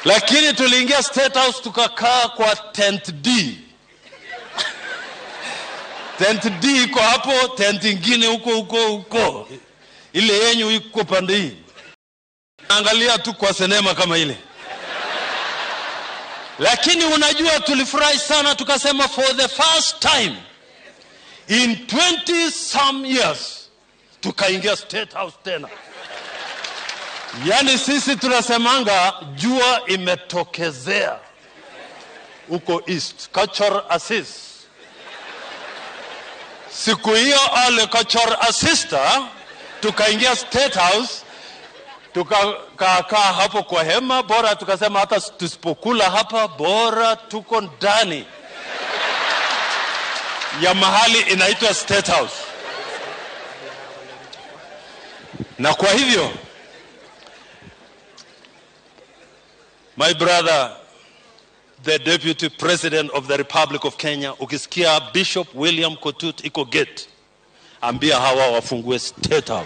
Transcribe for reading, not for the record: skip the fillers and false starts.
Lakini tuliingia State House tukakaa kwa tent D. Tent D iko hapo, tent ingine huko huko huko, ile yenyu iko pande hii. Angalia tu kwa sinema kama ile. Lakini unajua tulifurahi sana, tukasema for the first time in 20 some years tukaingia State House tena. Yaani sisi tunasemanga jua imetokezea huko East, Kachor Assis. Siku hiyo ale Kachor Assista tukaingia State House, tukakaa hapo kwa hema, bora tukasema hata tusipokula hapa, bora tuko ndani ya mahali inaitwa State House. Na kwa hivyo, my brother, the Deputy President of the Republic of Kenya, ukisikia Bishop William Kotut iko gate, ambia hawa wafungue State House.